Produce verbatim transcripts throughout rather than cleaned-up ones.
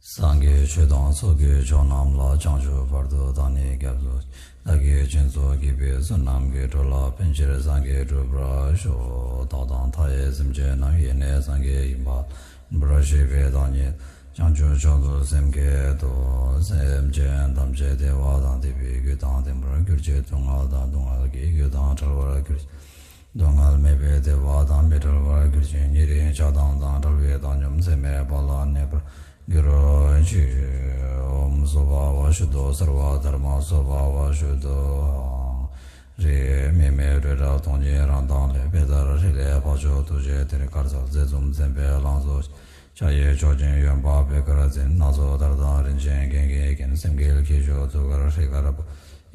སངས་རྒྱས་ཆོས་དང་ཚོགས་ཀྱི་མཆོག་རྣམས་ལ། བྱང་ཆུབ་བར་དུ་བདག་ནི་སྐྱབས་སུ་མཆི། བདག་གིས་སྦྱིན་སོགས་བགྱིས་པའི་བསོད་ནམས་ཀྱིས། འགྲོ་ལ་ཕན་ཕྱིར་སངས་རྒྱས་འགྲུབ་པར་ཤོག། བདག་དང་མཐའ་ཡས་སེམས་ཅན་རྣམས། ཡེ་ནས་སངས་རྒྱས་ཡིན་པ་ལ། འབུལ་བར་བཞེད་པའི་བདག་ཉིད། བྱང་ཆུབ་མཆོག་ཏུ་སེམས་བསྐྱེད་དོ། སེམས་ཅན་ཐམས་ཅད་བདེ་བ་དང་བདེ་བའི་རྒྱུ་དང་ལྡན་པར་གྱུར་ཅིག། སྡུག་བསྔལ་དང་སྡུག་བསྔལ་གྱི་རྒྱུ་དང་བྲལ་བར་གྱུར་ཅིག། སྡུག་བསྔལ་མེད་པའི་བདེ་བ་དང་མི་འབྲལ་བར་གྱུར་ཅིག། ཉེ་རིང་ཆགས་སྡང་དང་བྲལ་བའི་བཏང་སྙོམས་ཚད་མེད་པ་ལ་གནས་པར་གྱུར་ཅིག། ཨོཾ་སྭ་བྷཱ་ཝ་ཤུདྡྷོ་སརྦ་དྷརྨ་སྭ་བྷཱ་ཝ་ཤུདྡྷོ། རིགས་མེད་མའི་རི་རབ་སྟོང་ཉིད་རང་མདངས་ལས། པད་ཟླ་རི་ལས་འཕགས་མཆོག་ཐུགས་རྗེའི་གཏེར། དཀར་གསལ་རྩེ་གསུམ་མཚན་དཔེའི་ལང་ཚོ་ཤར། ཕྱག་གཡས་མཆོག་སྦྱིན་གཡོན་པ་པད་དཀར་འཛིན། སྣ་ཚོགས་དར་དང་རིན་ཆེན་རྒྱན་གྱིས་བརྒྱན། སེམས་བསྐྱེད་ཁྱད་ཆོས་ཐུགས་ཀར་ཧྲཱིཿལ་པོ།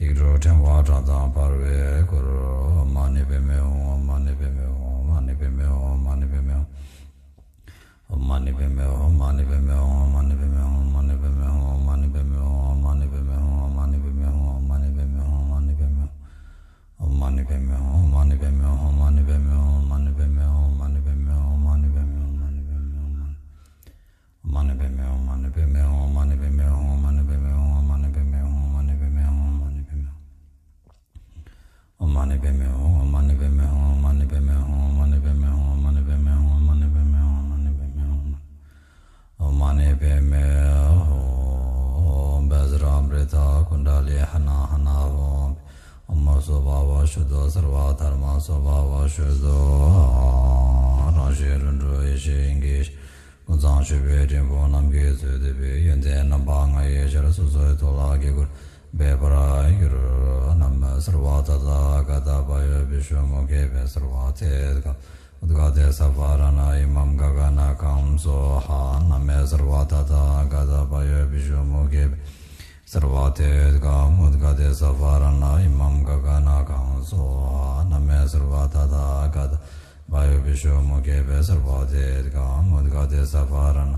ཡིག་དྲུག་ཕྲེང་བ་བཀྲག་མདངས་འཕར་བའི་སྐུར། ཨོཾ་མ་ཎི་པདྨེ་ཧཱུྃ། ཨོཾ་མ་ཎི་པདྨེ་ཧཱུྃ། ཨོཾ་མ་ཎི་པདྨེ་ཧཱུྃ། ཨོཾ་མ་ཎི་པདྨེ་ཧཱུྃ། ཨོཾ་མ་ཎི་པདྨེ་ཧཱུྃ། ཨོཾ་མ་ཎི་པདྨེ་ཧཱུྃ། ཨོཾ་མ་ཎི་པདྨེ་ཧཱུྃ། ཨོཾ་མ་ཎི་པདྨེ་ཧཱུྃ། ཨོཾ་མ་ཎི་པདྨེ་ཧཱུྃ། ཨོཾ་མ་ཎི་པདྨེ་ཧཱུྃ། ཨོཾ་མ་ཎི་པདྨེ་ཧཱུྃ། བཛྲ་པཱ་རི་ཏ་ཀུཎྜ་ལི་ཧ་ཎ་ཧ་ཎ་ཧཱུྃ། ཨོཾ་སྭ་བྷཱ་ཝ་ཤུདྡྷོ་སརྦ་དྷརྨ་སྭ་བྷཱ་ཝ་ཤུདྡྷོ། རང་བཞིན་རིམ་གྲོ་ཡེ་ཤེས་དབྱིངས་ཀྱི་ཀུན་བཟང་མཆོད་པའི་སྤྲིན་ཕུང་རྣམས་ཀྱིས་བསྡུས་ཏེ་ཡོན་ཏན་རྣམ་པ་ལྔ་ཡི་ཆར་སོ་སོའི་ཐོག་ལ་དཀྱིལ་འཁོར་འབེབས་པར་གྱུར། ན་མེ་སརྦ་ཏ་ཐཱ་ག་ཏ་བྷ་ཡོ་བི་ཤྭ་མུ་ཁེ་བྷྱཿ་སརྦ་ཐེ་ཏ་ག་ཨུདྒ་ཏེ་སརྦ་རཏྣ་ཨི་མཾ་ག་ག་ན་ཀཾ་སྭཱ་ཧཱ། ན་མེ་སརྦ་ཏ་ཐཱ་ག་ཏ་བྷ་ཡོ་བི་ཤྭ་མུ་ཁེ་བྷྱཿ་སརྦ་ཐེ་ཏ་ག་ཨུདྒ་ཏེ་སརྦ་རཏྣ་ཨི་མཾ་ག་ག་ན་ཀཾ་སྭཱ་ཧཱ། ན་མེ་སརྦ་ཏ་ཐཱ་ག་ཏ་བྷ་ཡོ་བི་ཤྭ་མུ་ཁེ་བྷྱཿ་སརྦ་ཐེ་ཏ་ག་ཨུདྒ་ཏེ་སརྦ་རཏྣ་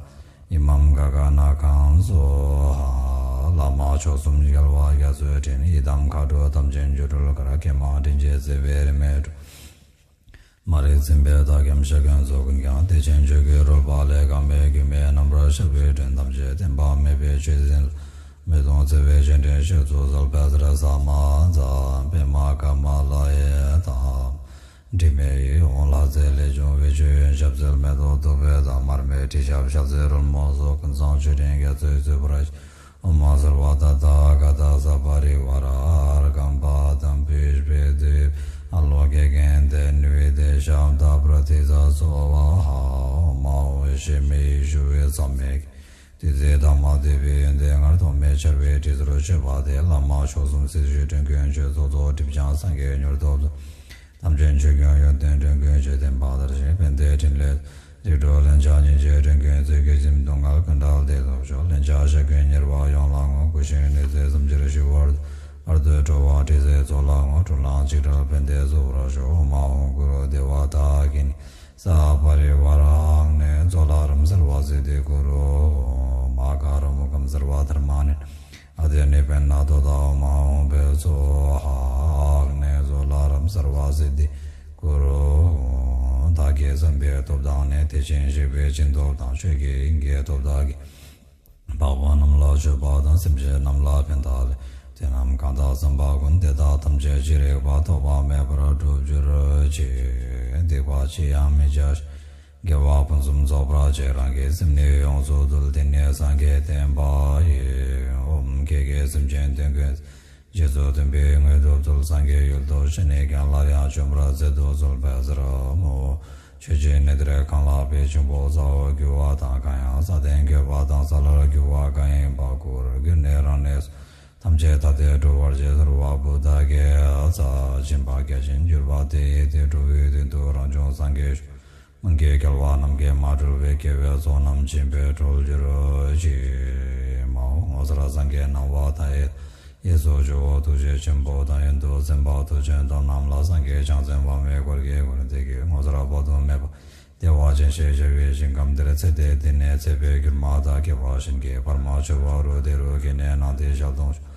ཨི་མཾ་ག་ག་ན་ཀཾ་སྭཱ་ཧཱ། བླ་མ་མཆོག་གསུམ་རྒྱལ་བ་རྒྱ་མཚོའི་སྤྲིན། ཡི་དམ་མཁའ་འགྲོ་དམ་ཅན་སྒྱུ་འཕྲུལ་དཀར། ཀྱེ་མ་དྲིན་ཅན་བརྩེ་བའི་རིས་མེད་འགྲོ། མ་རིག་འཛིན་པའི་མཐའ་སྐྱོང་ཞབས་ཀྱིས་མཛོད་ཀུན་ཀྱང་། བདེ་ཆེན་ཆོས་ཀྱི་རོལ་པ་ལས། གང་བས་སྒྱུ་མའི་རྣམ་པར་ཤར་བའི་སྤྲིན་ཐམས་ཅད། བརྟེན་པ་མེད་པའི་ཆོས་འཛིན་ལ། མི་གདུང་བརྩེ་བའི་སྤྱན་འདྲེན་གཤེགས་སུ་གསོལ། བཛྲ་ས་མ་ཛཿ་པདྨ་ཀ་མ་ལ་ཡེ་ཏ། དྲི་མེད་ཡིད་འོང་ལྷ་རྫས་ལས་བྱུང་བའི། མཆོད་ཡོན་ཞབས་རྩེར་མེ་ཏོག་བདུག་སྤོས་དང་། མར་མེ་དྲི་ཞབས་ཞལ་ཟས་རོལ་མོ་སོགས། ཀུན་བཟང་མཆོད་སྤྲིན་རྒྱ་མཚོས་མཛེས་པར་བྱས། ཨོཾ་སརྦ་ཏ་ཐཱ་ག་ཏ་ས་པ་རི་ཝཱ་ར་ཨརྒྷཾ་པཱ་དམ་པུཥྤེ་དུདྡྷེ་ཨཱ་ལོ་ཀེ་གནྡྷེ་ནཻ་ཝི་དྱེ་ཤབྡ་པྲ་ཏཱིཙྪ་སྭཱ་ཧཱ། ཨོཾ་མ་ཧཱུྃ་ཡེ་ཤེས་མེ་ཡིས་ཞུ་བའི་ཟབ་མོའི་གེགས། བདུད་རྩི་དང་མ་འདྲེས་པའི་ཡོན་ཏན་མངར། ཐོགས་མེད་ཆར་པའི་དྲི་ཟར་མཆོད་པ་དེས། བླ་མ་མཆོག་གསུམ་སྲི་ཞུའི་དྲིན་ཀུན་ཆོད། ཚོགས་རྫོགས་སྒྲིབ་སྦྱངས་སངས་རྒྱས་མྱུར་ཐོབ་ཚུལ། དམ་ཅན་ཆོས་སྐྱོང་ཡོན་ཏན་དྲིན་ཀུན་ཆོད། བསྟན་པ་དར་ཞིང་ཕན་བདེའི་ཕྲིན་ལས། རིགས་དྲུག་ལན་ཆགས་སྙིང་རྗེའི་དྲིན་ཀུན་སྩོལ། སྒྱུ་འཛིན་སྡུག་བསྔལ་ཀུན་བྲལ་བདེ་ཐོབ་ཤོག། ལན་ཆགས་ཞག་ཀུན་ཉེ་བར་ཡོངས་བླང་ངོ་། ཀུན་ཤེས་ནུས་རྩལ་བསམ་གྱིས་ཞི་བར་དུ། བར་དོའི་འགྲོ་བ་དྲི་ཟའི་མཚོ་ལ་ངོ་། གྲོལ་ལམ་འཇིགས་བྲལ་ཕན་བདེ་སྩོལ་བར་ཤོག། ཨོཾ་ཨཱཿཧཱུྃ་གུ་རུ་དེ་ཝ་ཏ་གི་ནི་ས་པ་རི་ཝཱ་ར་ཨཱཿཧཱུྃ་ནི་ཛོ་ལ་རཱཾ་སརྦ་སིདྡྷི་གུ་རུ། ཨོཾ་མ་ཀ་ར་མུ་ཁཾ་སརྦ་དྷརྨ་ནི་ཨ་ཏི་ནི་པེ་ན་དོ་ཏ། ཨོཾ་ཨཱཿཧཱུྃ་བྷྱཿ་སྭཱ་ཧཱ་ཨཱཿཧཱུྃ་ནི་ཛོ་ལ་རཱཾ་སརྦ་སིདྡྷི་གུ་རུ། བདག་གིས་བསམ་པའི་སྟོབས་དང་ནི། དེ་བཞིན་གཤེགས་པའི་སྦྱིན་སྟོབས་དང་། ཆོས་ཀྱི་དབྱིངས་ཀྱི་སྟོབས་དག་གིས། འཕགས་པ་རྣམས་ལ་མཆོད་པ་དང་། སེམས་ཅན་རྣམས་ལ་ཕན་བཏགས་ལས། དེ་རྣམས་གང་དག་བསམ་པ་ཀུན། དེ་དག་ཐམས་ཅད་ཅི་རིགས་པ། ཐོགས་པ་མེད་པར་འགྲུབ་གྱུར་ཅིག། སྡིག་པ་ཅི་ཡང་མི་བྱ་ཞིང་། དགེ་བ་ཕུན་སུམ་ཚོགས་པར་སྤྱད། རང་གི་སེམས་ནི་ཡོངས་སུ་འདུལ། དེ་ནི་སངས་རྒྱས་བསྟན་པ་ཡིན། ཨོཾ་ཁྱེད་ཀྱིས་སེམས་ཅན་དོན་ཀུན། རྗེས་སུ་མཐུན་པའི་དངོས་གྲུབ་སྩོལ། སངས་རྒྱས་ཡུལ་དུ་སྤྱན་ནི་བརྒྱན། སླར་ཡང་བྱོན་པར་མཛད་དུ་གསོལ། བཛྲ་མུ་ཆོས་ཀྱི་གནས་འདིར་གང་ལགས་པའི་ཆེན་པོ་ས་འོག་རྒྱུ་བ་དང་། གང་ཡང་ས་སྟེང་བཀོད་པ་དང་། ས་བླར་རྒྱུ་བ་གང་ཡིན་པ། སྐུར་གྱུར་ནས་རང་གནས་སུ། ཐམས་ཅད་ཐ་དད་འགྲོ་བར་བྱེད། སརྦ་བུ་ཏ་གི་ས། སྦྱིན་པ་བརྒྱ་བྱིན་གྱུར་པ་དེ་ཡིས་ཏེ། འགྲོ་བའི་དོན་དུ་རང་བྱུང་སངས་རྒྱས་ཤོག། སྔོན་གྱི་རྒྱལ་བ་རྣམས་ཀྱིས་མ་གྲོལ་བའི། དགེ་བའི་ཚོགས་རྣམས་བྱིན་པས་གྲོལ་གྱུར་ཅིག། མ་འོངས་ངོ་མཚར་སངས་རྒྱས་སྣང་བ་མཐའ་ཡས། གཡས་སུ་ཇོ་བོ་ཐུགས་རྗེ་ཆེན་པོ་དང་། གཡོན་དུ་སེམས་དཔའ་མཐུ་ཆེན་དམ་རྣམས་ལ། སངས་རྒྱས་བྱང་སེམས་དཔག་མེད་འཁོར་གྱིས་བསྐོར། དེ་ཡི་ངོ་མཚར་དཔག་ཏུ་མེད་པ། བདེ་བ་ཅན་ཞེས་བྱ་བའི་ཞིང་ཁམས་འདིར། ཚེ་འདི་འདི་ནས་ཚེ་འཕོས་གྱུར་མ་ཐག། སྐྱེ་བ་གཞན་གྱིས་བར་མ་ཆོད་བར་རོ། དེ་རུ་སྐྱེས་ནས་ནམ་མཐའི་ཞག་སྟོང་ཞིག།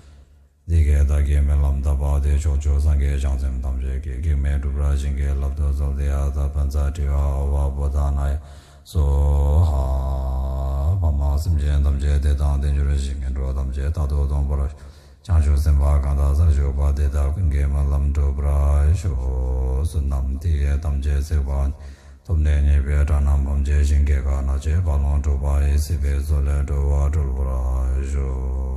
འདི་སྐད་བདག་གིས་སྨོན་ལམ་བཏབ་པ་དེ། ཕྱོགས་བཅུའི་སངས་རྒྱས་བྱང་སེམས་ཐམས་ཅད་ཀྱིས། གེགས་མེད་འགྲུབ་པར་བྱིན་གྱིས་བརླབ་ཏུ་གསོལ། ཏདྱ་ཐཱ། པཉྩ་དྲི་ཡ་ཨ་ཝ་བོ་དྷ་ན་ཡ་སྭཱ་ཧཱ། བྷ་མ་ སེམས་ཅན་ཐམས་ཅད་དེ་དང་དེར་འབྱོར་ཞིང་། ངན་འགྲོ་ཐམས་ཅད་རྟག་ཏུ་སྟོངས་པར་ཤོག། བྱང་ཆུབ་སེམས་དཔའ་གང་དག་ས་ལ་བཞུགས་པ། དེ་དག་ཀུན་གྱི་སྨོན་ལམ་འགྲུབ་པར་ཤོག། བསོད་ནམས་འདི་ཡིས་ཐམས་ཅད་གཟིགས་པ་ཉིད། ཐོབ་ནས་ཉེས་པའི་དགྲ་རྣམས་ཕམ་བྱས་ཤིང་། སྐྱེ་རྒ་ན་འཆིའི་རྦ་ཀློང་འཁྲུགས་པ་ཡི། སྲིད་པའི་མཚོ་ལས་འགྲོ་བ་སྒྲོལ་བར་ཤོག།